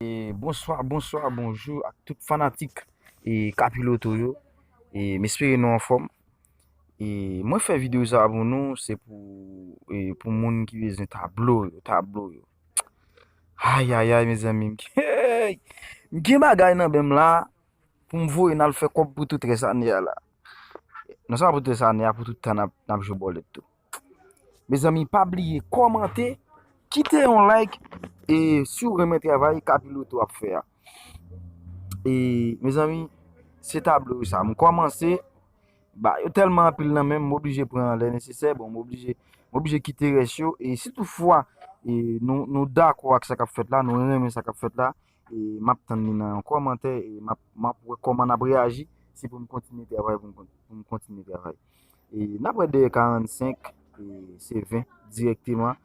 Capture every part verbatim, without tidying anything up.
E bonswa, bonswa, bonjou ak tout fanatik e Kapiloto yo. E m espere nou anfòm. E mwen fè videyo sa pou nou, se pou e pou moun ki bezwen tablo yo, tablo yo. Ayayay, mezanmi, m gen, m gen bagay nan men m la pou m voye n al fè kòb pou tout rès ane a la. Non sèlman pou tout rès ane a, pou tout tan n ap, n ap jwe bòlèt tou. Mezanmi, pa bliye kòmante, kite yon like, e si w renmen travay Kapiloto ap fè a. E, mezanmi, se tablo sa. M kòmanse, ba, yo tèlman anpil nan men m, m oblije pran lè nesesè, bon, m oblije, m oblije kite rès yo, e si toutfwa, e nou, nou dakò ak sa k ap fèt la, nou renmen sa k ap fèt la, e m ap tann li nan yon kòmantè, e m ap, m ap wè kòman n ap reyaji, si pou m kontinye travay, pou m kon-, pou m kontinye travay. E n ap wè dèyè karannsenk, e se ven dirèkteman.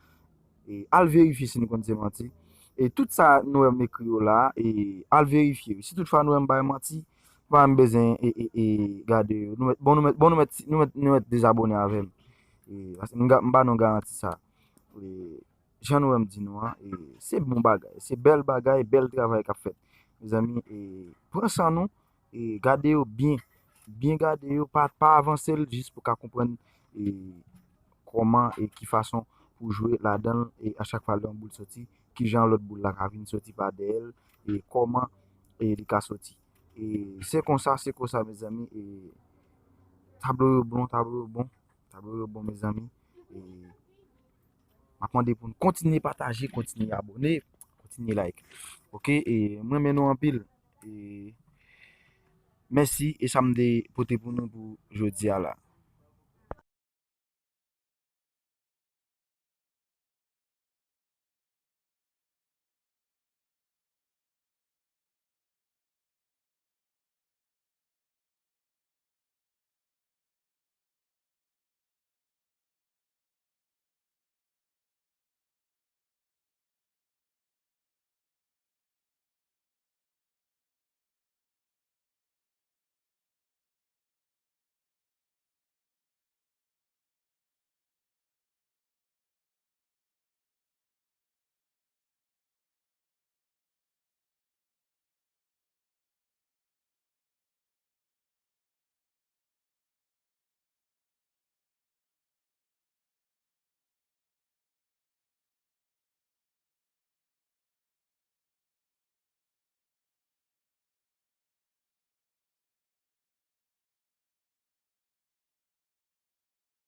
E al verifye si nou konn se manti. E tout sa nou wè m ekri yo la, e al verifye. Si toutfwa nou wè m bay manti, pa menm bezwen e, e, e gade yo. Nou mèt, bon, nou mèt, bon, nou mèt, nou mèt, nou mèt dezabone avè m. E, paske m ga-, m ba nou garanti sa. E, jan nou wè m di nou an, e, se bon bagay, se bèl bagay, bèl travay k ap fèt. Mezanmi, e, pran san nou, e, gade yo byen, byen gade yo, pa, pa avanse l jis pou ka konprann, e, kòman e ki fason pou jwe ladan l, e a chak fwa lè yon boul soti, ki jan lòt boul la ka vin soti pa dèyè l, e kòman e li ka soti. E se konsa, se konsa, mezanmi, e tablo yo bon, tablo yo bon, tablo yo bon, mezanmi. E m ap mande pou n kontinye pataje, kontinye abòne, kontinye like. Oke, e mwen renmen nou anpil. E mèsi, e sa m te pote pou nou pou jodi a la.